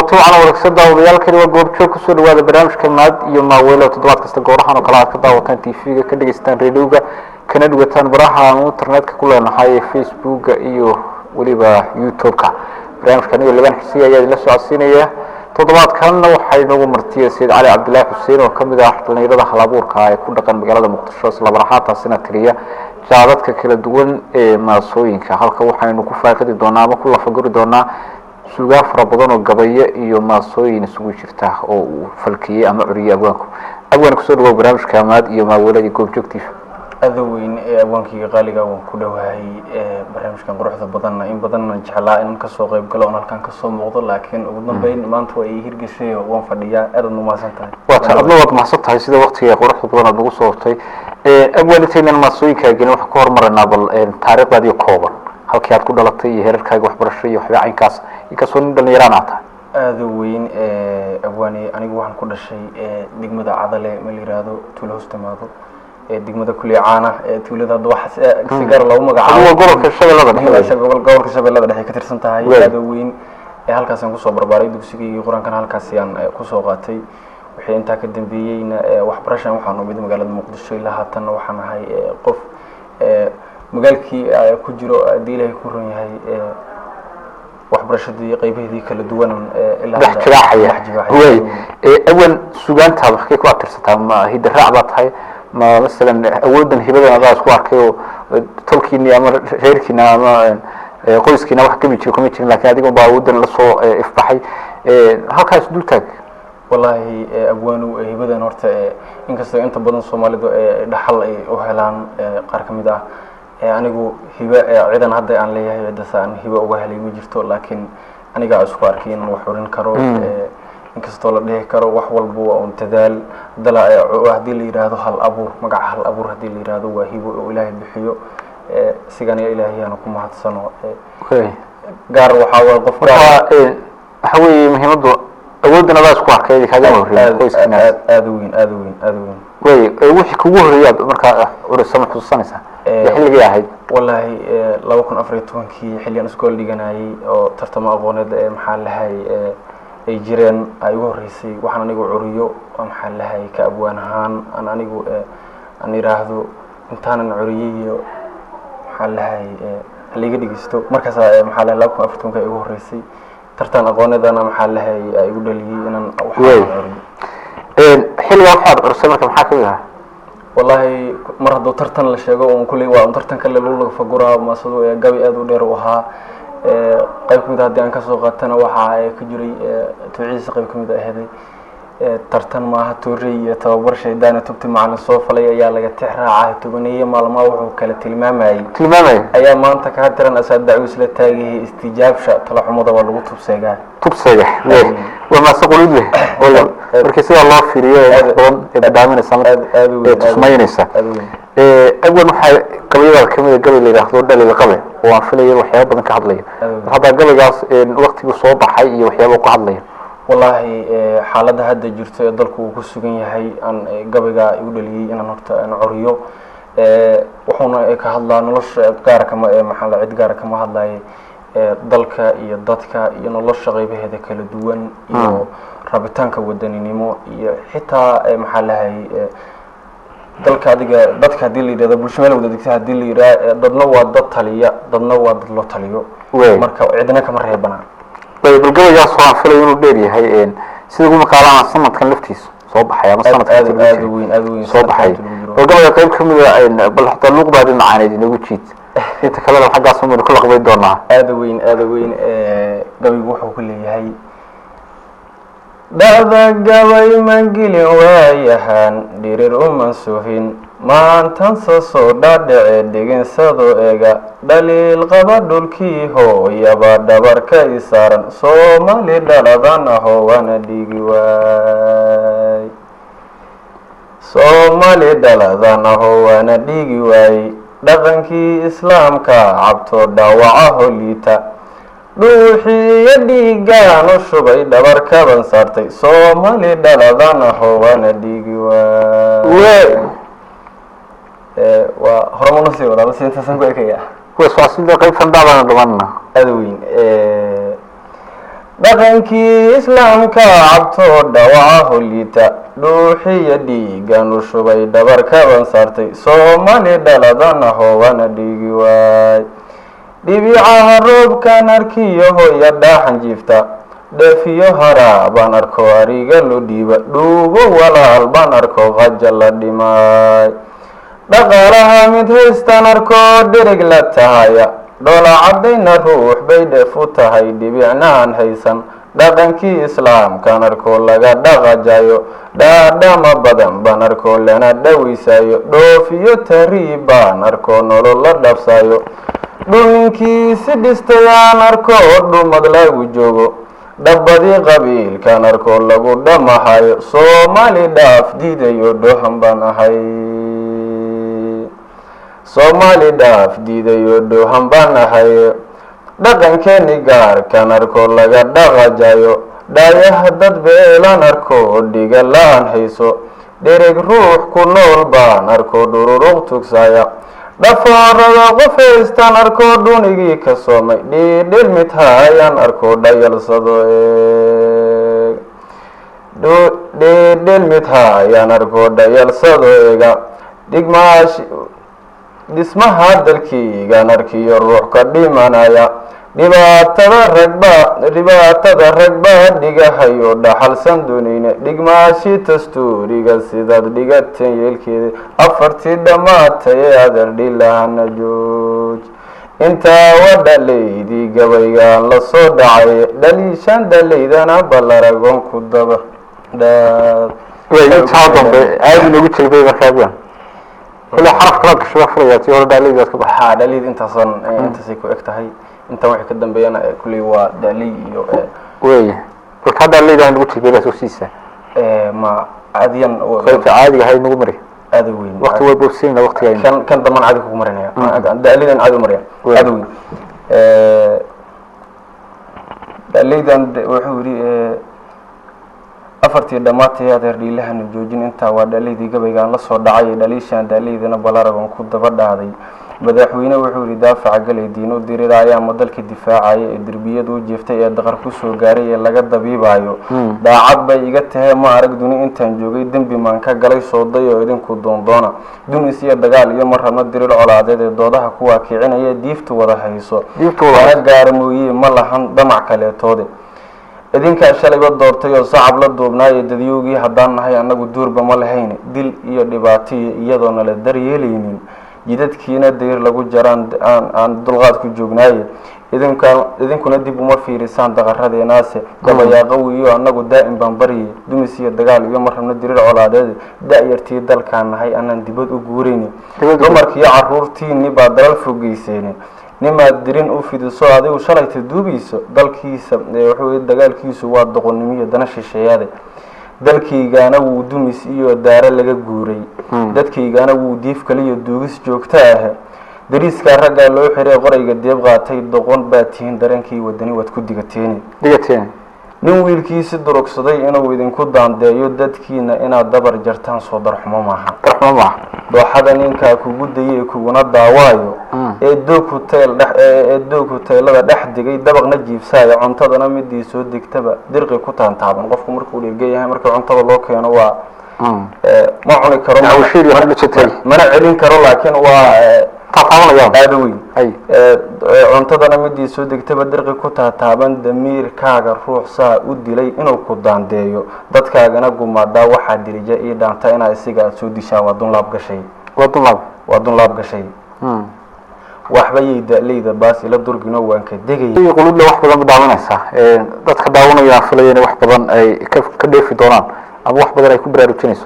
Kulanti waxaana wanaagsan daawadayaalkani waa Goobjoog. Kusoo dhawaada barnaamijka Maad iyo Maaweelo. Toddobaad kasta goorahan oo kale aad ka daawataan TV-ga, ka dhegeystaan radiowga, kana dhugataan baraha aan internetka ku leenahay ee Facebooka iyo weliba YouTube-ka. Barnaamijka anigoo Liban Xisiya ayaa idinla socodsiinaya. Toddobaadkanna waxay noogu martiya Sayid Cali Cabdillaahi Xuseen oo kamid ah dhalinyarada halabuurka ee ku dhaqan magaalada Muqdisho, isla marxaataasina tiriya jaadadka kala duwan ee maasooyinka. Halka waxaynu ku faaqidi doonaa ama ku lafaguri doonaa suugaan fara badan oo gabayo iyo maasooyin isugu jirta oo uu falkiyey ama curiyey abwaanku. Abwaan, kusoo dhawow barnaamijka Maad iyo Maaweelada Goobjoog TV. Aada weyn ee abwaankayga qaaliga, waan ku dhowahay barnaamijkan quruxda badanna. In badanna jeclaa inaan kasoo qayb galo oon halkan kasoo muuqdo, laakiin ugu dambeyn maanta waa ii hirgeshay oo waan fadhiyaa. Aadaad umahadsan tahay. Waata, adna waad mahadsan tahay sida waktiga quruxda badan aad nagu soo hortay. Abwaan, intaynan maasooyinkaa gelin, waxaan ka hormaraynaa bal taariikhdaadiyo kooban, halkii aad ku dhalatay iyo heerarkaaga waxbarasho iyo waxbaa caynkaas, inkastoo nin dhalinyaraan aad tahay. Aada weyn abwaane, anigu waxaan ku dhashay degmada Cadale, ma la yiraahdo tuulo hoos timaado degmada Kulicaana. Tuulada hadda waxa si gaar loogu magacaabo. Waa gobolka Shabeellada Dhexe. Gobolka Shabeellada Dhexe ka tirsan tahay. Aada weyn, halkaasaan kusoo barbaaray, dugsigaygii qur-aankana halkaasi aan kusoo qaatay. Wixii intaa ka dambeeyeyna waxbarashan waxaan umid magaalada Muqdisho. Ilaa haatanna waxaan ahay qof magaalkii ku jiro, haddii Ilaahay ku run yahay, waxbarashadii qaybaheedii kala duwan ilaa dhex jibaaxaya. Way, awan sugaantaada waxkay ku atirsataa? Ma hidaraac baa tahay? Ma masalan awoodan hibadan adaa isku arkay oo tolkiini ama reerkiina ama qoyskiina wax kami jiro kuma jirin, lakin adiga baa awoodan lasoo ifbaxay? Halkaas dul taag. Wallaahi abwaanu, hibadan horta inkastoo inta badan Soomaalidu dhaxal ay u helaan qaar ka mid ah, anigu hibe ciidan hadda aan leeyahay, ciddaas aan hibe uga helay ma jirto, laakiin anigaa isku arkay inaan wax urin karo. Inkastoo la dhihi karo wax walba waa un dadaal dala, haddii la yidhaahdo hal abuur, magaca hal abuur haddii la yidhaahdo, waa hibo oo Ilaahay bixiyo. Sigana Ilaahay ku mahadsano. Gaar waxaa waay qof gaar. Marka waxa weeye muhiimaddu awooddan adaa isku arkay, kaagama horreeyay qoyskiina? Aad aada u weyn, aada u weyn, aada u weyn. Way, wixii kugu horreeyaad markaa curisa ma xusuusanaysaa iyo xilligii ahayd? Wallaahi 2014-kii xilligan iskool dhiganayay oo tartamo aqooneed ee maxaa lahay ay jireen ay ugu horreysay waxaan anigu curiyo oo maxaa lahay ka abwaan ahaan aan anigu aan yidhaahdo intaanan curiyey iyo maxaa lahay haliga dhegeysto. Markaasaa maxaa lahay 2014-ka ay ugu horreysay tartan aqooneedana maxaa lahay ay igu dhaliyey inaan wax curiyo. Xilligaa waxaad curisay marka maxaa kamid ahaa? Wallaahi mar hadduu tartan la sheego un kulley waa un tartan kale lagu lafaguraa. Maasadu gabi aada u dheer u ahaa. Qayb kamid a haddii aan kasoo qaatana, waxa ka jiray tuucihiisa qayb kamid aheeday: tartan maaha toorey iyo tababar shaydaana, tubti macalin soo falay ayaa laga tix raacaa, tobaneeye maalmaha wuxuu kala tilmaamayay tilmaamaya ayaa maanta kaa tiran, asaa dacwiis la taagayay, istijaabsha talaxumada waa lagu tubseegaa. Tubsega waa maase qulud leh oo markii sidaa loo fiiriyo ee wax badan ee badaaminaysa aad aada u ee weyn. tusmaynaysa. Aada u weyn. Awal waxaa gabayadaada kamid a gabay la yidhaahdo Dhalil Qabe, oo aan filaya in waxyaaba badan ka hadlayo. Haddaa gabaygaas waktigu soo baxay iyo waxyaaba uu ka hadlayo? Wallaahi xaaladda hadda jirto ee dalku uu ku sugan yahay aan gabayga igu dhaliyey inaan horta aan curiyo. Wuxuuna ka hadlaa nolosha gaara kama maxaa la cid gaara kama hadlaye, dalka iyo dadka iyo nolosha qaybaheeda kala duwan iyo rabitaanka wadaninimo iyo xitaa maxaa lahay dalka adiga dadka haddii la yidhahdo bulsho meel wada degta haddii la yidhaha, dadna waa dad taliya, dadna waa dad loo taliyo. Marka cidna kama reebana. Bal gabaygaas oo aan filayo inuu dheer yahay, sida ugu maqaalaana sanadkan laftiisa soo baxay ama sanadkan aad inta lagu aad jiray u weyn, aad u weyn. soo baxay. Sanadkan inta lagu jiro. Bal gabayga qayb ka mid a, bal xataa luuqdaadi macaaneed inagu jiid, inta kalena xaggaas baynu ku laqbay doonaa. Aada weyn, aada weyn. Gabaygu wuxuu ku leeyahay: dhacda gabay ma gelin waayahan, dhirir uma suhin, maantansa soo dhaadhace, dhiginsado ega, dhaliil qaba dhulkii hooyaba dhabarka i saaran, Soomaali dhaladan aho waana dhigi waay, Soomaali dhaladan aho waana dhigi waay, dhaqankii islaamka cabto dhaawacaho liita, dhuuxii iyo dhiiggaan u shubay, dhabarkaban saartay, Soomaali dhaladan aho waana dhigi waay. Waa horema nusii wadaa bas, intaasaan ku ekaya. Kuwa socosida qaybtan dhacdana dhamanna. Aada weyn. Dhaqankii islaamka cabtoo dhawaca holiita, dhuuxiya dhiigan u shubay, dhabarkaban saartay. Soomaali dhaladana hoowana dhiigi waay. Dhibicaha roobkan arkiyo hooya dhaaxan jiifta, dheefiyo haraa baan arko ariga loo dhiiba, dhuugo walaal baan arko qaja la dhimaay. Dhaqaalaha mid haystaan arko dhereg la tahaya, dhoola caddayna ruux bay dheef u tahay dhibicna aan haysan. Dhaqankii islaamkan arko laga dhaqajayo, dhaadhama badan baan arko lana dhawaysayo, dhoofiyo tahriib baan arko nolol la dhaafsayo. Dhul ninkii si dhistay aan arko dhumad lagu joogo, dhabbadii qabiilkan arko lagu dhamahayo. Soomaali dhaaf diidayo dhohan baan ahay, Soomaali dhaaf diidayo dhohan baan ahay. Dhaqankeeni gaarkan arko laga dhaqajayo, dhaayaha dad beelan arko dhiga la-aan hayso, dhereg ruux ku nool baan arko dhururuq tugsaya. Dhafoorada qof haystaan arko dhunigii ka soomay, dhiidhil mid haayaan arko dhayalsado eeg, dhiidhil mid haayaan arko dhayalsado eega. Dhigmaash dhismaha dalkiygan arkiyo ruux ka dhimanaya, dhibaatada ragbaa, dhibaatada ragbaa dhigahayo dhaxalsan dooneyne. Dhigmaashi dastuuriga sidaad dhigateen yeelkeeda, afartii dhammaatay ee adeer dhilahana jooj. Intaa waa dhalaydii gabaygaan la soo dhacay, dhaliishan dhalaydana balaragon ku daba dhaad. Intaa dambe aada inoogu jelbay markaa buan kule xaraf kalaad gasho baa furaya, tii hore dhaalaydaad ka baxa. Haa, dhalayd intaasan intaasay ku eg tahay. Intan wixii ka dambeeyana kulley waa dhalay iyo wey balka dhaalayda nagu jelbay baa soo siisa. Ma caadiyan? Qaybta caadiga ahayd nagu mari. Aada weyn. Waqti waa boobsinayna waqtiga. Kan damban caadi kugu marinaya, dhalaydan caadi u maraya. Aada weyn dhalaydan. Wuxuu yidhi: afartii dhammaatay adeer dhiilahana joojin. Intaa waa dhalaydii gabaygaan la soo dhacay, dhaliishaan dhalaydana balaragon ku daba dhaaday. Madaxweyne wuxuu yihi daafaca galay diin u diriraya ama dalka difaacaya ee derbiyada u jiiftay ee daqar kusoo gaaray ee laga dabiibayo, daacad bay iga tahee. Ma arag duni intaan joogay dembi maan ka galay sooday oo idinku doondoona dunis iyo dagaal iyo ma rabno dirir colaadeed ee doodaha kuwaa kicinaya diiftu wada hayso. Diiftu wada ana gaara mooye ma lahan damac kaleetoode. Idinkaa shalayba doortay oo sacab la duubnaayo dadyowgii haddaan nahay annagu duurba ma lahayn dil iyo dhibaatiyo iyadoo nala daryeelaynin, jidadkiina dayr lagu jaraan aan dulqaad ku joognaaye. Idinkaan idinkuna dib uma fiirisaan daqaradeenaase dabayaaqo wiiyo annagu daa'im baan baryay dumis iyo dagaal iyo ma rabno dirir colaadeed. Da-yartii dalkaan nahay anaan dibad u guurayni, dumarkiiyo caruurtiini baa dalal fogeyseeni. Nimaad dirin u fidiso adigu shalayta duubayso dalkiisa, wuxuu dagaalkiisu waa doqonnimo iyo dana shisheeyaade. Dalkaygaana wuu dumis iyo daaro laga guuray, dadkaygaana wuu diif kaliyo duugis joogto ah. Dariiskaa raggaa loo xiray qorayga deeb qaatay, doqon baa tihiin dareenkii wadani waad ku digateeni. Digateen. Nin wiilkiisi durugsaday inuu idinku daandeeyo dadkiina inaad dabar jartaan soo darxumo maaha. Darxumo maaha. Dooxada ninkaa kugu dayay kuguna daawaayo ee doog huteel dhex ee doog huteelada dhex digay, dabaqna jiibsaaya, cuntadana midii soo degtaba dirqi ku taantaaban. Qofku markuu dhirgan yahay marka cuntada loo keeno waa ma cuni karo, Hawshiil iyo hadha jatay. mana celin karo, laakiin waa taataabanayaan. Aada weyn. Ay. Cuntadana midii soo degtaba dirqi ku taataaban, damiirkaaga ruux saa u dilay inuu ku daandeeyo dadkaagana gumaadaa waxaa dilija ii dhaanta inaa isiga aada soo dishaa. Waa dunlaab gashay. Waa dunlaab. Waa dunlaab gashay. Waxba yay da-leyda baas ila durgino, waan ka degaya. Iyo qulubla wax badan ba daawanaysaa. Dadka daawanaya aan filaya inay wax badan ay ka dheefi doonaan ama wax badan ay ku baraarujinayso.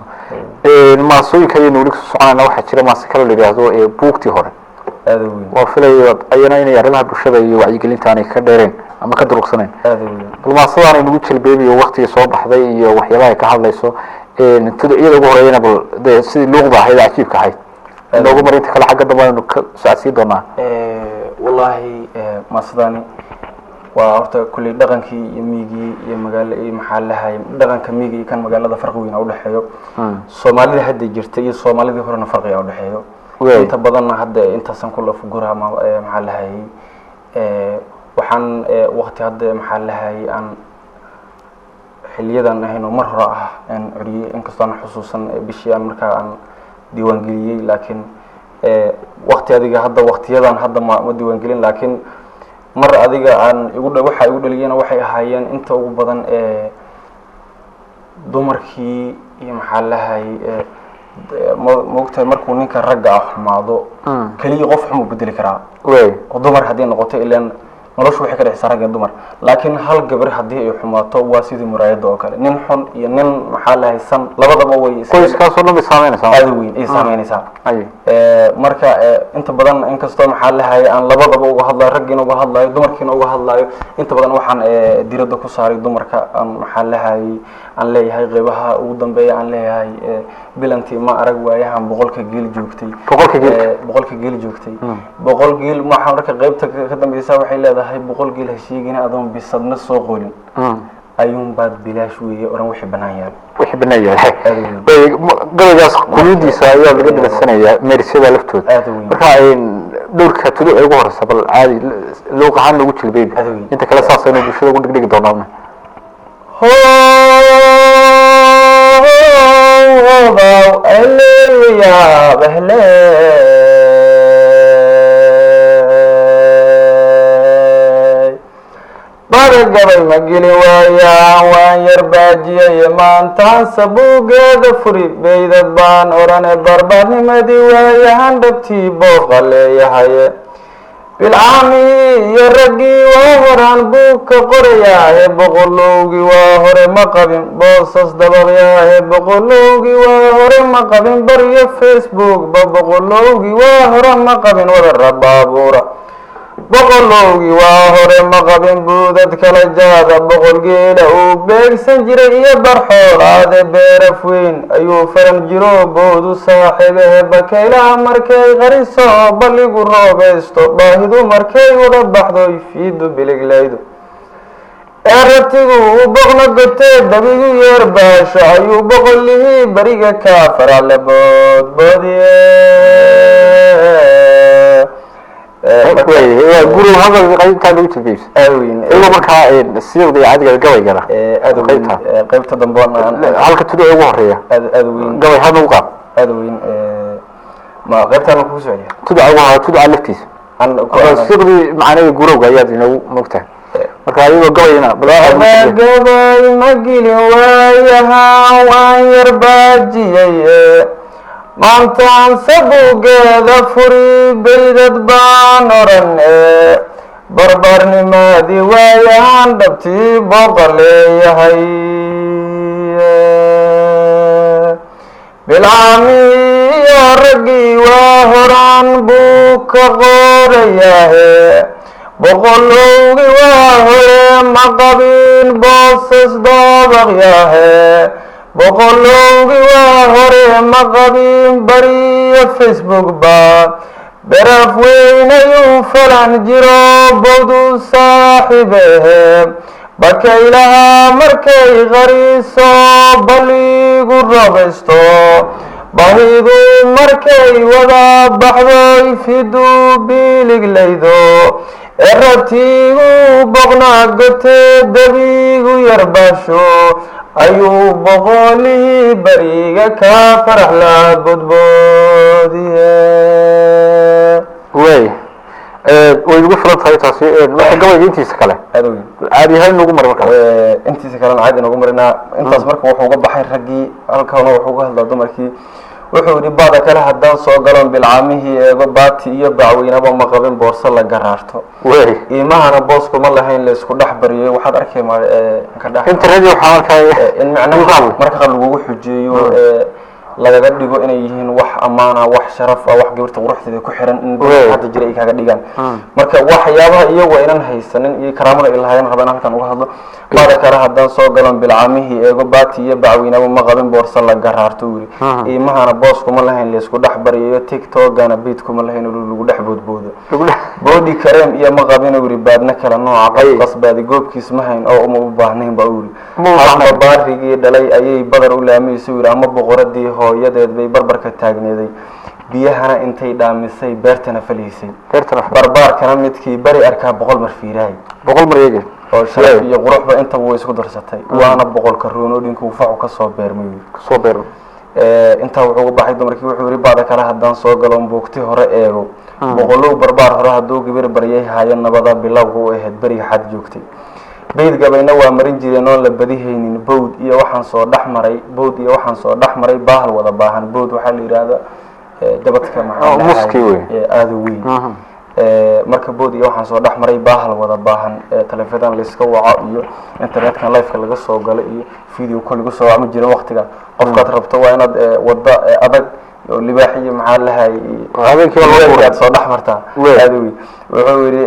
Maasooyinka ayaynu weli kusoo soconayna. Waxaa jira maase kale la yidhaahdo buugtii hore. Aada weyn. Waan filaya ayana inay arrimaha bulshada iyo wacyigelinta aanay ka dheereen ama ka durugsaneyn. Aada weyn. Bal maasadaan aynagu jalbeebiyo waktigii soo baxday iyo waxyaabaha ay ka hadlayso, tudciyada ugu horeeyana bal dee sidii luuqda ahayd ee cajiibka ahayd inoogu mar. Inta kale xagga dambe aynu ka socodsiin doonaa. Wallaahi maasadani waa horta kulley dhaqankii iyo miigii iyo magaalo iyo maxaa lahay, dhaqanka miiga iyo kan magaalada farqi weyn a udhexeeyo. Soomaalida hadda jirta iyo soomaalidii horena farqiga udhexeeyo. Inta badanna hadda intaasan ku lafgura maxaa lahayay, waxaan wakti hadda maxaa lahayay aan Xiliyadan ahayn oo mar hore ah aan curiyey, inkastoo aan xusuusan bishii aan markaa aan diiwaangeliyey, laakiin waqti adiga hadda waqtiyadan hadda ma diiwaangelin, laakiin mar adiga aan igu waxa igu dhaliyena waxay ahaayeen inta ugu badan dumarkii iyo maxaa lahay, maogtahay markuu ninka ragga ah xumaado, keliya qof xun uu bedeli karaa oo dumar haddii noqoto, ilaan noloshu waxay ka dhexeysaa rag iyo dumar, laakiin hal gabar haddii ay xumaato waa sidii muraayadda oo kale, nin xun iyo nin maxaa lahay san labadaba way Qoyskaasoo dhan bay saameynaysaa. Aada weyn ay saameynaysaa. Ay. Marka inta badan, inkastoo maxaa lahay aan labadaba uga hadlayo, raggiina uga hadlayo, dumarkiina uga hadlayo, inta badan waxaan diiradda ku saaray dumarka. Aan maxaa lahay aan leeyahay qeybaha ugu dambeeya aan leeyahay bilantii ma arag waayahan 100-ka geel joogtay. 100-ka geel. 100-ka geel joogtay, 100 geel waxaa marka qeybta ka dambeysa waxay leedahay 100 geel ha sheegina adoon bisadna soo qolin, ayuunbaad bilaash weeye oran wixii banaan yaal. Wixii banaan yahay. Aad u weyn. Gabaygaas quyuudiisa ayaa laga dhalansanayaa meerisyada laftooda. Aad u weyn. Marka dhowrka tuduc ee ugu horeysa bal caadi luuq ahaan loogu jilbeyb. Aad u weyn. Inta kale saasaynu bulshada ugu dhigdhigi doonaa. Hobaw aleeya bahley, badagabay ma geli waayaan, waan yar baajiyay maantaan sabuugeeda furi, beydad baan orane barbaarnimadii waayahan dhabtii booqa leeyahaye, bilcaamihii iyo raggii waa horaan buu ka qorayaahe, boqolowgii waa hore ma qabin boosas dabaqyaahe, boqolowgii waa hore ma qabin baryo Facebook ba, boqolowgii waa hore ma qabin wadara baabuura, boqolowgii waa hore ma qabin buudad kala jaada, 100 geela uu beegsan jiray iyo barxoolaade, beeraf weyn ayuu faran jiro boodu saaxiibahe, bakaylaha markay qariso balligu roobaysto, baahidu markay wada baxdo fiidu biliglaydo, ee ratigu uu boqno gotee dabigu yeer baasho, ayuu boqolihii beriga kaa faracle boodboodiye. Waa guriga hadal qaybtaa lagu jilbeysa. Aad weyn. Iyagoo markaa siiqda iyo caadiga gabaygana. Aad weyn. Qaybta. Qaybta dambe halka tuduc ee ugu horeeya. Aad weyn. Gabay hadda u qaad. Aad weyn. Ma qaybtaan kugu socdiya? Tuduca ugu horeeya, tuduca laftiisa. Aan siiqdii macnaha gurowga ayaad inoogu mogtahay marka ayagoo gabayna bal. Gabay ma gelin waayahan, waan yar baajiyay maantaan sabugeeda furi, beydad baan oran barbarnimadii waayahan dhabtii booqa leeyahay, bilcaamiyo raggii waa horaan buu ka qorayaahe, boqolowgii waa hore ma qabin boosas dabaqyaahe, boqolowgii waa hore ma qabin bariyo Facebook ba, beraf weyn ayuu falan jiro bowdu saaxiibehe, bakaylaha markay qariso balligu robaysto, bahidu markay wada baxdoy fidu biliglaydo, ee ratigu boqna gote dabigu yarbaasho, ayuu boqolihii beriga ka farax la bodboodiye. Way way ugu furan tahay taasi. Marka gabayga intiisa kale Aad weyn. caadi ahaan inoogu mara markaa. Intiisa kalena caadi inoogu marinaa intaas. Marka wuxuu uga baxay raggii, halkana wuxuu uga hadlaa dumarkii. Wuxuu yihi bada kale haddaan soo galon bilcaamihii eego, baati iyo bacweynaba ma qabin boorso la garaarto, iimahana booskuma lahayn la isku dhex bariyo, waxaad arkay ma ka dhex Internet waxaa markaa in macnaha marka qaar lagugu xujeeyo, lagaga dhigo inay yihiin wax ammaana, wax sharaf ah, wax gabarta quruxdeeda ku xiran in Wey. hadda jira ay kaaga dhigaan. Marka waxyaabaha iyagu aynan haysanin iyo karaamada ay lahaayeen rabaan halkan uga hadlo. Bada kale haddaan soo galan bilcaamihii eego, baati iyo bacweynaba ma qabin boorso la garaarto, wili iimahana boos kuma lahayn laysku dhex baryayo, TikTokana beat kuma lahayn oo lagu dhex boodboodo, body kareem iyo ma qabin uu yidhi baadna kale nooca Ay. qasbaadi goobkiis ma hayn oo uma u baahnayn ba uu yidhi. Ma u baahnayn. Hadba baarigii dhalay ayay badar u laamaysa uu yidhi, ama boqoradii hooyadeed bay barbarka taagneeday. Biyahana intay dhaamisay, beertana falaysay. Beertana. Barbaarkana midkii bari arkaa 100 mar fiirahay. 100 mar eege. Oo sharaf iyo quruxba intaba way isku darsatay, waana boqolka roonodhinkuu facu kasoo beermay. Kasoo beer. Intaa wuxuu uga baxay dumarkii. Wuxuu yihi, bacda kale haddaan soo galo, buugti hore eego, boqolow barbaar hore hadduu gabir baryay hayo, nabada bilowga u ahayd beriga xad joogtay. Beyd gabayna waa marin jireen oon la badihaynin. Bowd iyo waxaan soo dhex maray, bowd iyo waxaan soo dhex maray baahal wada baahan. Bowd waxaa la yidhaahdaa jabadka maxaa Oh, la muski dhahay, wey. Aada u weyn. Marka bood iyo waxaan soo dhex maray baahal wada baahan. Taleefadan layska waco iyo internetkan live-ka laga soo galo iyo video call lagu soo waco ma jirin waqtiga. Qofkaad rabto waa inaad wadda adag oo libaax iyo maxaa lahay Habeenkii baa loo aad soo dhex martaa. Wey. Aada weyn. Wuxuu yidhi,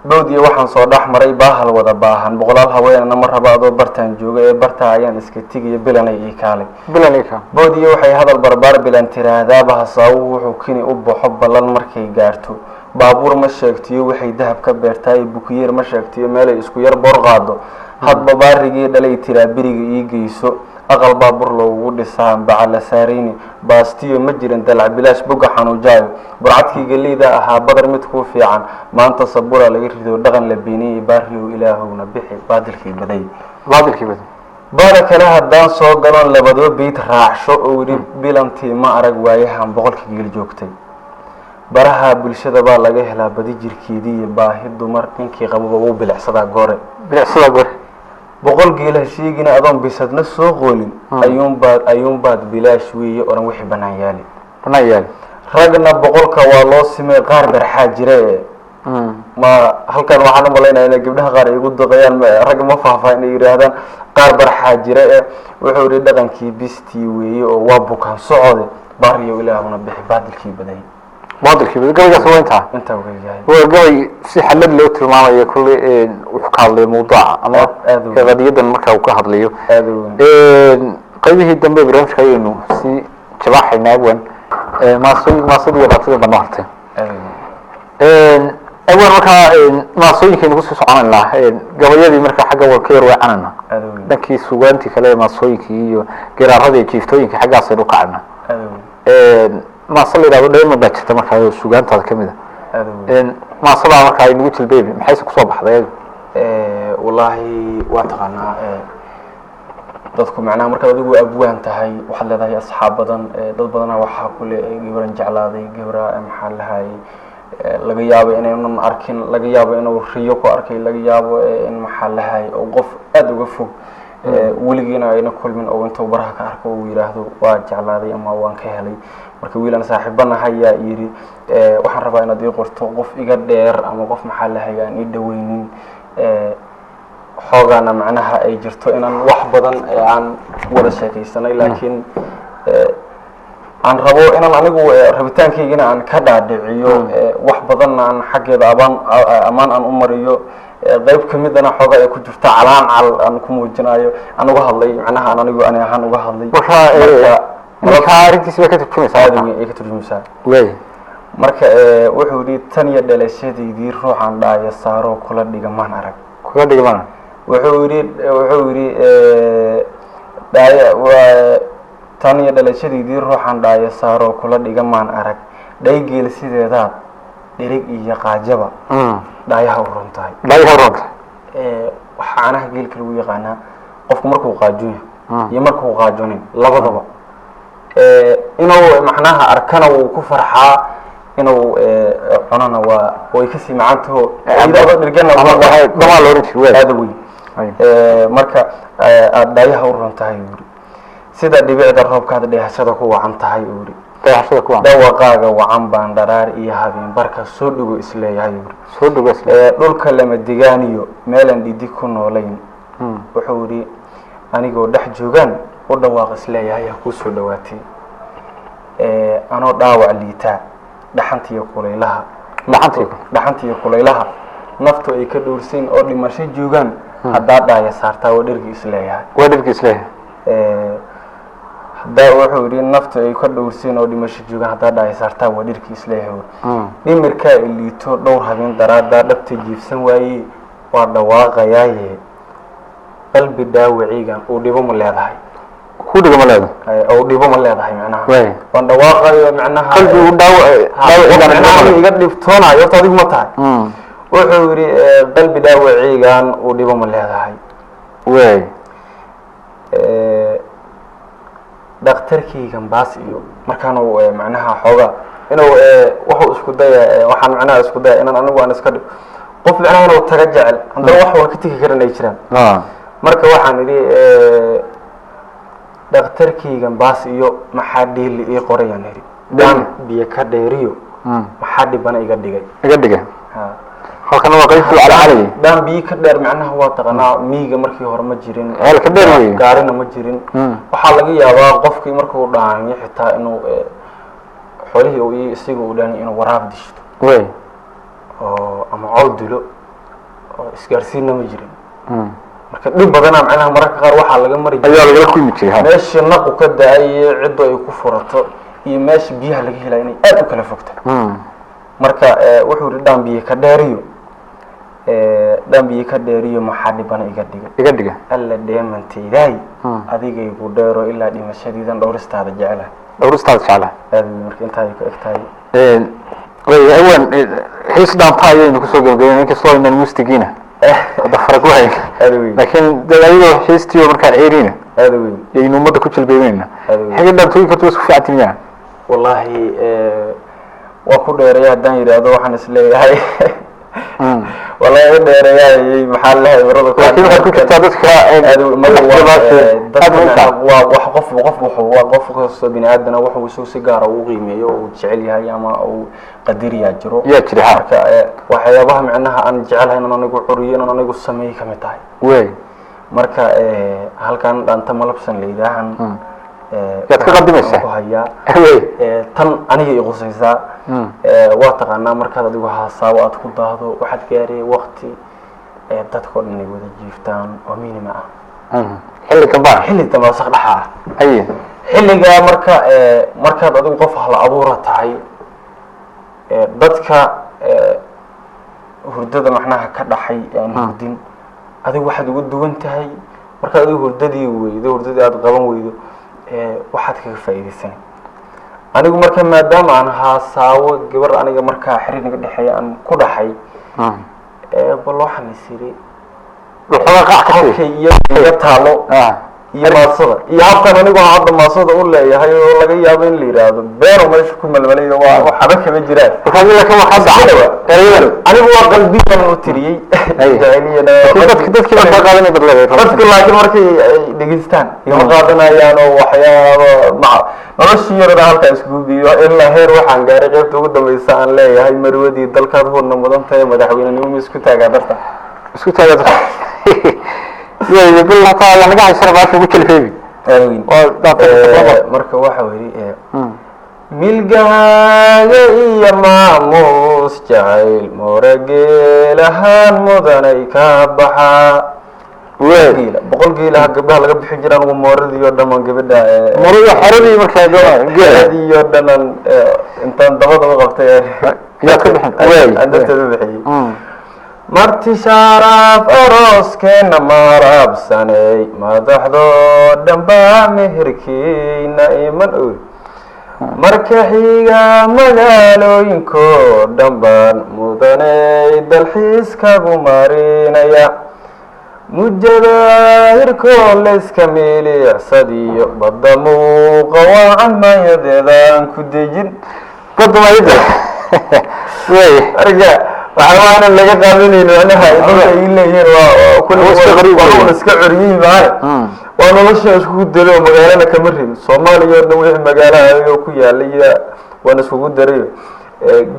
bowd iyo waxaan soo dhex maray baahal wada baahan, boqolaal haweenana ma rabo adoo bartaan jooga ee bartaa ayaan iska tegiyo, bilanay ii kaalay. Bilanka. Bood iyo waxay hadal barbaar bilan tiraahdaaba, hasaawuhu wuxuu kini u baxo ballan markay gaarto. Baabuur ma sheegtiyo waxay dahab ka beertaay, bukiyeer ma sheegtiyo meelay isku yar boor qaado. Hadba baarigii dhalay tiraa beriga ii geyso, aqal baabuur loogu dhisaa baca la saarayni. Baastiyo ma jirin dalac bilaash boga xanuujaayo, burcadkii galeyda ahaa badar mid kuu fiican. Maanta sabura laga rido dhaqan la beeniyey, baariyow ilaahowna bixi baadilkii baday. Baadilkii baday. Baada kale haddaan soo galoon labadoo beyd raacsho oo yidhi, bilantii ma arag waayahan boqolka geel joogtay. Baraha bulshada baa laga helaa badi jirkeedii iyo baahi dumar, ninkii qababa wuu bilicsadaa goore. Bilicsada gore. 100 geel ha sheegina adoon bisadna soo qoolin, ayuunbaad bilaash weeye oran wixii banaan yaali. Banaan yaali. Ragna boqolka waa loo simay, qaar barxaa jira ee ma halkan waxaan u malaynaya inay gabdhaha qaar ay igu duqeeyaan, rag ma faahfaahin ay yidhaahdaan qaar barxaa jira ee. Wuxuu yihi, dhaqankii bistii weeye oo waa bukaan socode, baariyo ilaahuna bixi baadilkii baday. Baadilkii baday. Gabaygaas waa intaa. Intaa uga yahay. Waa gabay si xalad loo tilmaamayo kulley, wuxuu ka hadlayo mawduuca ama Aad u weyn. Qadiyadan marka uu ka hadlayo. Aada u weyn. Qaybihii dambe barnaamijka ayaynu sii jabaaxaynaa. Abwan, maasadii wadaagtada baa noo hartay. Aada u weyn. Abwan, markaa maasooyinkaynu kusii soconaynaa, gabayadii markaa xagga waan ka yar weecanayna. Aada u weyn. Dhankii sugaantii kale ee maasooyinkii iyo geraaradii iyo jiiftooyinkii xaggaasaynu kacayna. Aada u weyn. Maase la yidhahdo dheeman baa jirta markaa oo sugaantaada kamid a. Aada u weyn. Maasadaa markaa ay nagu jilbeebi, maxayse kusoo baxday ayagu? Wallaahi waa taqaanaa, dadku macnaha markaad adigu abwaan tahay waxaad leedahay asxaab badan, dad badana waxaa kule gabran jeclaaday, gabra maxaa lahay, laga yaabo inaynan arkin, laga yaabo inuu riyo ku arkay, laga yaabo in maxaa lahay oo qof aada uga fog, weligiina ayna kulmin oo intuu baraha ka arko uu yidhaahdo waa jeclaaday ama waan ka helay. Marka wiilaan saaxiibanahay yaa yidhi, waxaan rabaa inaad ii qorto qof iga dheer ama qof maxaa lahay aan ii dhaweynin, xoogaana macnaha ay jirto inaan wax badan aan wada sheekaysanay, laakiin aan rabo inaan anigu rabitaankaygana aan ka dhaadhiciyo, wax badanna aan xaggeeda abaan ammaan aan u mariyo, qayb kamidana xoogaa ay ku jirta calaan cal aan ku muujinayo, aan uga hadlay macnaha aan anigu ani ahaan uga hadlay. Marka markaa arrintiisi bay ka turjumaysaa. Aada weyn ay ka turjumaysaa. Waay. Marka wuxuu yihi, tan iyo dhalashadaydii ruuxan dhaaya saaroo kula dhiga maan arag. Kula dhigmana. Wuxuu yidhi dhaaya waa tan iyo dhalashadaydii ruuxan dhaaya saaroo kula dhiga maan arag, dhaygeel sideedaad dhirig iyo qaajaba dhaayaha u ron tahay. Dhaayaha roonta. Waxaa caanaha geelka lagu yaqaanaa qofku markuu qaajoon yahay iyo markuu qaajonin labadaba, inuu macnaha arkana wuu ku farxaa, inuu cunana waa way kasii macantaho iyadoo dhirgana. Dhamaa la oran jiray waay. Aada weyn. Marka aada dhaayaha u ron tahay uu yidhi, sida dhibicda roobkaad dheehashada ku wacan tahay uu yidhi. Dayashada kuwa. Dhawaqaaga wacan baan dharaar iyo habeen barka soo dhigo isleeyahay uu yidhi. Soo dhawaas. Dhulka lama digaaniyo meelaan dhidi ku noolayn, wuxuu yidhi anigoo dhex joogaan u dhawaaq isleeyahay ha kuu soo dhawaatay. Anoo dhaawac liitaa dhaxantiyo kulaylaha. Dhaxantiyo. Dhaxantiyo kulaylaha naftu ay ka dhowrsayn oo dhimasho joogaan, haddaa dhaaya saartaa waa dhergi isleeyahay. Waa dhirki isleeyahay. Haddaa wuxuu yidhi naftu ay ka dhowrsayn oo dhimasho joogaan, haddaa dhaaya saartaa waa dhergi isleeyahay. Dhimirkaa iliito dhowr habeen daraaddaa dhabta jiifsan waaye, waa dhawaaqayaaye qalbi dhaawaciygan uu dhibo ma leedahay. Ku dhigo ma leedahay? Oo dhibo ma leedahay macnaha. Way. Waan dhawaaqayo macnaha. Qalbigu dhaawac Macnaha dhaawac. Iga dhibtoonayo horta adigu ma tahay. Wuxuu yidhi qalbi dhaawaceygan uu dhibo ma leedahay? Way. Dhakhtarkaygan baas iyo markaan uu macnaha xoogaa inuu wuxuu isku daya, waxaan macnaha isku daya inaan anigu aan iska dhigo qof macnaha inuu taga jecel, haddana wax waan ka tegi karan ay jiraan. Marka waxaan idhi dhakhtarkaygan baas iyo maxaa dhiili ii qorayaan idhi, daan biyo ka dheeriyo, maxaa dhibana iga dhigay. Iga dhiga. Ha. Halkana waa qaybtii calacalay. Dhaan biyo ka dheer macnaha waa taqanaa, miyiga markii hore ma jirin Ceel ka dheer weeye. Gaarina ma jirin. Waxaa laga yaabaa qofkii markuu dhaanyo xitaa inuu xoolihii uu isaga uu dhaanyo inuu waraab dishto Way. oo ama col dilo, oo isgaarsiinna ma jirin. Marka dhib badanaa macnaha mararka qaar waxaa laga mari jiray. Ayaa lagala kulmi jiray, ha. Meesha naqu ka da-ay iyo ciddu ay ku furato iyo meesha biyaha laga helaya inay aada u kala fogta. Marka wuxuu yihi dhaan biyo ka dheeriyo, dhaan biyo ka dheeriyo, maxaa dhibana iga dhigay. Iga dhiga. Alla dheemantaydaay, adigaygu dheero ilaa dhimashadiidan dhowristaada jecela. Dhowristaada jecla. Aad marka intaa ay ku eg tahay. Way awaan xiis dhaanta ayaynu kusoo gabagabeyn, inkastoo aynan mustigiina hadda farag wahayn. Aada weyn. Laakiin dee ayadoo xiistiyo markaa ceeriina Aada weyn. yaynu ummadda ku jalbeebeynaa. Aada weyn. Xagga dhaantooyinka horta waa isku fiican timiyaa. Wallaahi waa ku dheereeya haddaan yidhaahdo, waxaan isleeyahay wallahi iga dheereeyaayay, maxaa lehay marada. Laakiin waxaad ku jirtaa dadka aad aad dadka u macnaha waa wax qof qof wuxuu waa qof kastoo bini aadana wuxuu isagu si gaara u qiimeeyo oo uu jecel yahay ama uu qadariyaa jiro. Yaa jira, ha. Marka waxyaabaha macnaha aan jecelahay inaan anigu curiyo, inaan anigu sameeyo kamid tahay. Wey. Marka halkan dhaanta malabsan la yidhaahan Yaad ka qadimaysaa? waxaan ku hayaa. Wey. Tan aniga i qusaysaa. Waa taqaanaa markaad adigu haasaabo aad ku daahdo, waxaad gaaraya waqti dadkao dhan ay wada jiiftaan oo minima ah. Xilli dambaa. Xilli dambe wasaq dhaxa ah. Haye. Xilligaa marka markaad adigu qof hal abuura tahay, dadka hurdada macnaha ka dhaxay ee aan hurdin, adigu waxaad uga duwan tahay markaad adigu hurdadii weydo, hurdadii aada qaban weydo, waxaad kaga faa'iidaysanay. Anigu marka maadaama aan haasaawo gabar aniga markaa xiriir naga dhexeeya aan ku dhaxay, bal waxaan is iri Waxoogaa qaac ka sii. Halkay iyo iga taalo iyo maasada iyo habkan anigu hadda maasada u leeyahay oo laga yaabo in la yidhaahdo beero meesha ku malmalayo, waa waxba kama jiraan. Marka laakiin waxaa dhacay erayadan. Anigu waa qalbiyan u tiriyey. Ay. Jahiliyana. Laakiin dadkii baa kaa qaadanay badleedahay. Dadku laakiin markay ay dhegeystaan igama qaadanayaan oo waxyaabo maca noloshii yarada halkaa iskugu geeyo ilaa heer waxaan gaaray qaybta ugu dambeysa aan leeyahay marwadii dalkaad hurna mudan tahay, madaxweynenimo ma isku taagaa darta. Isku taagaa dadka. Wey, bil hataa waa naga haysana baasha ugu jalfeebi. Aamin. Waa dhaantay. Marka waxa yidhi milgahaaga iyo maamuus jacayl moorageelahaan mudanay ka baxaa. Wey. Geela 100 geelaha gabdhaha laga bixin jira, anigu mooradii oo dhan aan gabadha Murada xeradii markaa geela. Xeradii oo dhan aan intaan dabada u qabtay Yaad ka bixin. Wey. Aan darteed u bixiyey. Marti sharaaf arooskeenna maarabsanay, madaxdoo dhan baa meherkiina iman oy. Marka xiga magaalooyinkoo dhan baan mudanay dalxiiskagu marinaya, mujadaahirkoo layska milicsadiyo badda muuqa waacan mayadeedaan ku dejin. Badda maayada. Wey. Marka waxaa waanan laga qaadanayno macnaha dadka ay leeyihiin waa kulli Waa iska qariib waa weeye. un iska curyihi maayo. Waa nolosha iskugu daray oo magaalana kama rabin, Soomaaliya oo dhan wixii magaalaha ayagoo ku yaalay iyo waan iskugu daray.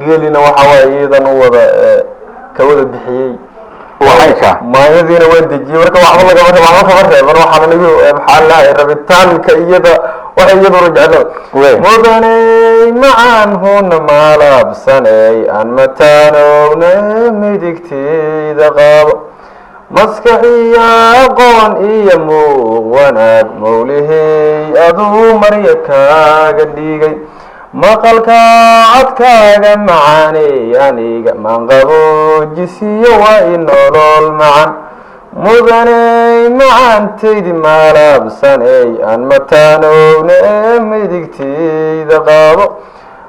Geelina waxa waaye iyadan u wada ka wada bixiyey. Waxay Maayadiina waan dejiyey. Marka waxba lagama waxba kama reeban waxaan anigu maxaa lahay rabitaanka iyada waxa iyaduna jeclo. Wey. Mudanay macaan huna maalabsanay aan mataanowna midigtayda qabo, maskax iyo aqoon iyo muuq wanaag mawlihey aduu marya kaaga dhigay, maqalka codkaaga macaaney aniga maanqaboojisiyo waa i nolol macan. Mudaney macantaydi maalaabsaney, aan mataanowne ee midigtayda qaabo.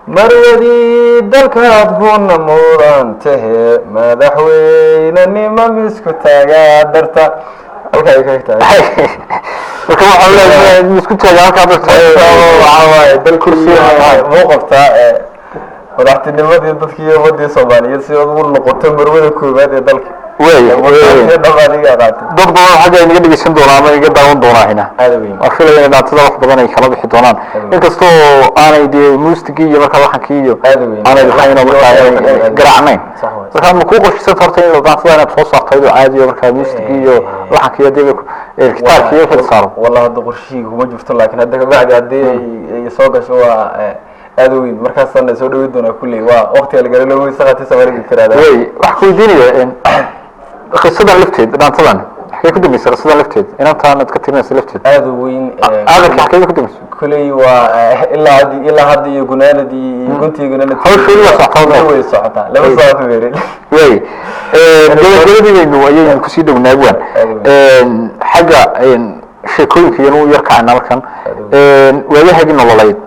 Marwadii dalkaad huna mudan tahe, madaxweynenimo misku taagaa darta. Halka ay ka tahay. Marka waxaa leeyahay isku taaga halkaa darta. Waxaa waaye dalkii muu qabtaa madaxtinimadii dadkii iyo ummadii Soomaaliyeed si ugu noqoto marwada koowaad ee dalka. Wey. Dhab adiga qaatay. Dad badan xagga inaga dhegeysan doonaa ama inaga daawan doonaa hina. Aada weyn. Waan filaya in dhaantada wax badan ay kala bixi doonaan, inkastoo aanay dee muusigii iyo markaa laxankii iyo Aada weyn. aanay lahayn oo markaa aanay garaacnayn. Sax waay. Markaa ma kuu qorshaysanta horta in dhaantada inaad soo saarto iyadoo caadi oo markaa muusigii iyo laxankii iyo dee gitaarkii iyo wixii la saaro? Wallah, hadda qorshihii kuma jirto, laakiin hadda kabacdi haddii ay soo gasho waa aada weyn, markaasaan soo dhaweyn doonaa. Kulley waa waqtiga la galo loo saqati Soomaaliga tiraada. Wey, waxaan ku weydiinaya qisadan lafteed, dhaantadan xagee ku dambeysay? Qisadan lafteed, inantaan aad ka tirinaysa lafteed? Aada weyn. Aadarka xagee ku dambeysay? Kulley waa ilaa haddi iyo gunaanadii iyo guntii gunaanadii. Hawsheedu waa socotaa. Way socotaa, lama soo feerin. Way, gabagabadii baynu ayaynu kusii dhownaa. Waan xagga sheekooyinka iyanu u yar kacayna markan. Waagahaagii nololeyd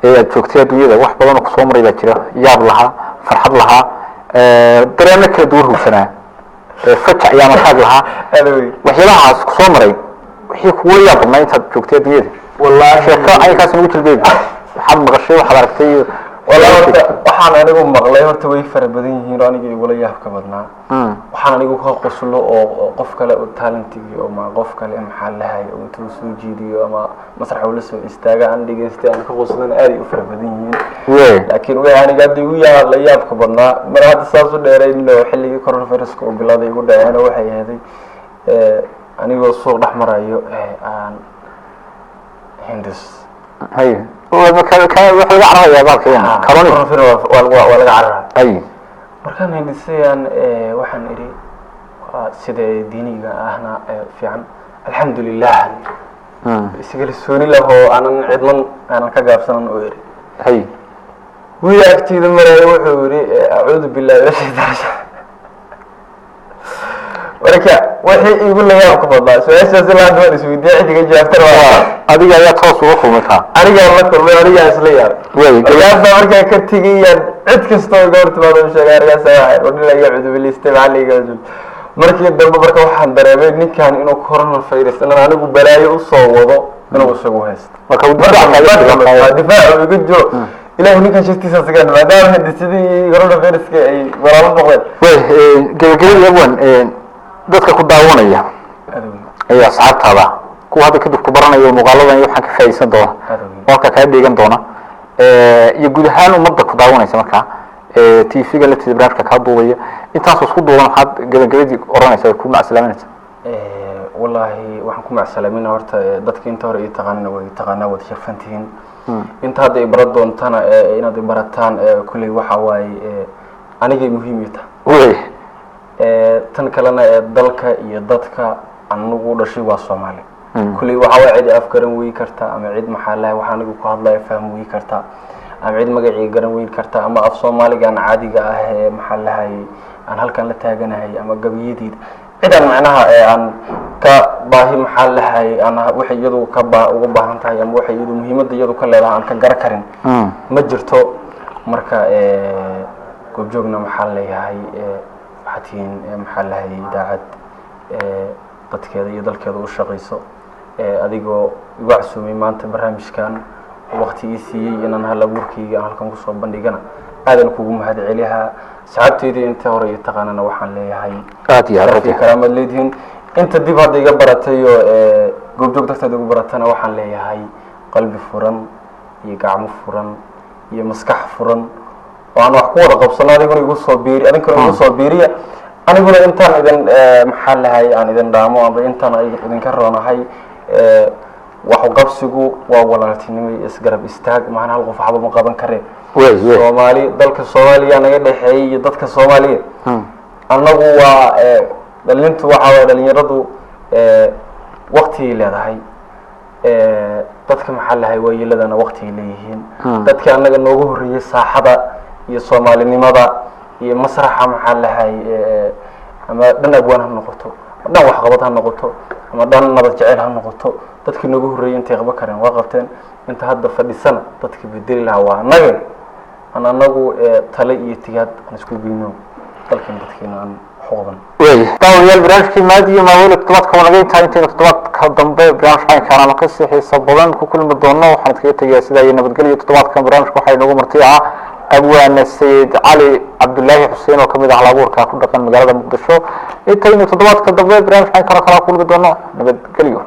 ee aad joogtay adduunyada, wax badan oo kusoo maray baa jira, yaab lahaa, farxad lahaa, dareemo kala duwan hugsanaa, fajac iyo amakaag lahaa. Aada weyn. Waxyaabahaas kusoo maray, wixii kugu yaab badnaa intaad joogtay adduunyada? Wallaahi, sheeko caynkaas nagu jilbeebi, waxaad maqashay, waxaad aragtay iyo wallahi horta waxaan anigu maqlay horta way fara badan yihiin oo aniga igula yaabka badnaa. Waxaan anigu ka qoslo oo qof kale oo talentigii oo ma qof kale maxaa lahay oo intuu soo jiidiyo ama masrax ula soo istaaga aan dhegeystay aan ka qoslana aad ay u fara badan yihiin. Laakiin wixii aniga hadda igu yaa la yaabka badnaa, mar hadda saas u dheerayn oo xilligii coronaviruska uu bilowday igu dhaceen, waxay ahaday anigoo suuq dhex marayo aan hindis. Hay, waxa laga cararayaa baalka corona. Coronavirus waa laga cararaa. Markaan hindisayaan waxaan idhi, waa sida diiniga ahna fiican, alxamdulilah, iskalsooni lah oo aanan cidlan aanan ka gaabsanan oo idhi. Wiil agteyda maraya wuxuu yidhi, acuudu billahi min ashaytaan rajiim. Marka wixii igu layaabka badnaa, su-aashaas ilaa hadda waan isweydiiya, cid iga jawaabtana waa Adiga ayaa toos uga kulmay taa? Anigaa la kulmay, anigaa isla yaabay. Markaasaa markaan ka tegayaan cid kasta oo gabar timaado u sheegay, arkaasa waxay odhan iga cudubilaystay, maxaa la iga cudub. Markii dambe marka waxaan dareemay ninkan inuu coronavirus inaan anigu balaayo usoo wado inuu isagu haysto. Marka uu difaac kaaga jiro. Difaac uu iga jiro. Ilaahu ninkan shirtiisa sigan, maadaama hindisidii coronaviruska ay walaalo noqdeen. Way, gabagabadii abwan, dadka ku daawanaya ee asxaabtaada, kuwa hadda kadib ku baranaya muuqaaladan iyo waxaan ka faa'iideysan doona oo halkaa kaa dheegan doona, iyo guud ahaan ummadda ku daawanaysa markaa TV-ga laftiisa barnaamijka kaa duubaya, intaasoo isku duuban, maxaad gabagabadii oranaysa, ku macsalaaminaysa? Wallaahi waxaan ku macsalaaminaa horta dadka inta hore i taqaanana way taqaanaa, waad sharfan tihiin. Inta hadda i baran doontana inaad i barataan kulley waxa waaye anigay muhiim ii tahay. Tan kalena ee dalka iyo dadka anigu dhashay waa Soomaali. Kulley waxa waa cid af garan wey karta ama cid maxaa lahay waxa anigu ku hadlaya fahmi wey karta ama cid magacii garan weyn karta ama af Soomaaligan caadiga ah ee maxaa lahay aan halkan la taaganahay ama gabiyadeyda cid aan macnaha ee aan ka baahi maxaa lahay aan waxay iyadu ka ba uga baahan tahay ama waxay iyadu muhiimadda iyadu ka leedahay aan ka garan karin ma jirto. Marka Goobjoogna maxaa leeyahay, waxaad tihiin maxaa lahay idaacad dadkeeda iyo dalkeeda u shaqayso. Adigoo igu casuumay maanta barnaamijkan, waqti ii siiyey inaan hal abuurkayga aan halkan kusoo bandhigana, aadan kugu mahad celihaa. Asxaabteydii inta hore iyo taqaanana waxaan leeyahay Aad iyo aad. sharaf iyo karaamaad leedihiin. Inta dib hadda iga baratay oo Goobjoog darteed igu baratana waxaan leeyahay qalbi furan iyo gacmo furan iyo maskax furan oo aan wax ku wada qabsano. Adiguna igu soo biiri, adinkuna igu soo biiriya, aniguna intaan idin maxaa lahay aan idin dhaamo amba intaan idinka roonahay. Wax u qabsigu waa walaaltinimo iyo isgarab istaag, maana hal qof waxba ma qaban kare. Wey wey. Soomaali, dalka Soomaaliya naga dhexeeyay iyo dadka Soomaaliya annagu waa dhalintu waxaa waye dhalinyaradu waqtigay leedahay, dadka maxaa lahay waayeeladana waqtigay leeyihiin. Dadka annaga noogu horreeyay saaxada iyo soomaalinimada iyo masraxa maxaa lahay ama dhan abwaan ha noqoto. Ama dhan waxqabad ha noqoto ama dhan nabad jeceyl ha noqoto, dadkii noogu horreeyay intay qaban kareen waa qabteen. Inta hadda fadhisana dadkii bedeli lahaa waa annaga. Aan anagu tale iyo tigaad aan isku geyno, dalkiina dadkiina aan wax u qaban. Waaya daawadayaal, barnaamijkii Maadi iyo Maaweelo toddobaadka waa naga intaa. Intaynu toddobaadka dambe barnaamij caynkaan ama kasii xiisa badan ku kulmi doono, waxaan iskaga tegayaa sidaa iyo nabadgelyo. Toddobaadkan barnaamijka waxaa inoogu marti ah abwaane Sayid Cali Cabdulaahi Xuseen oo kamid ah halabuurka ku dhaqan magaalada Muqdisho. Intaynu toddobaadka dambe barnaamij caynkaan oo kala kulmi doono, nabadgelyo.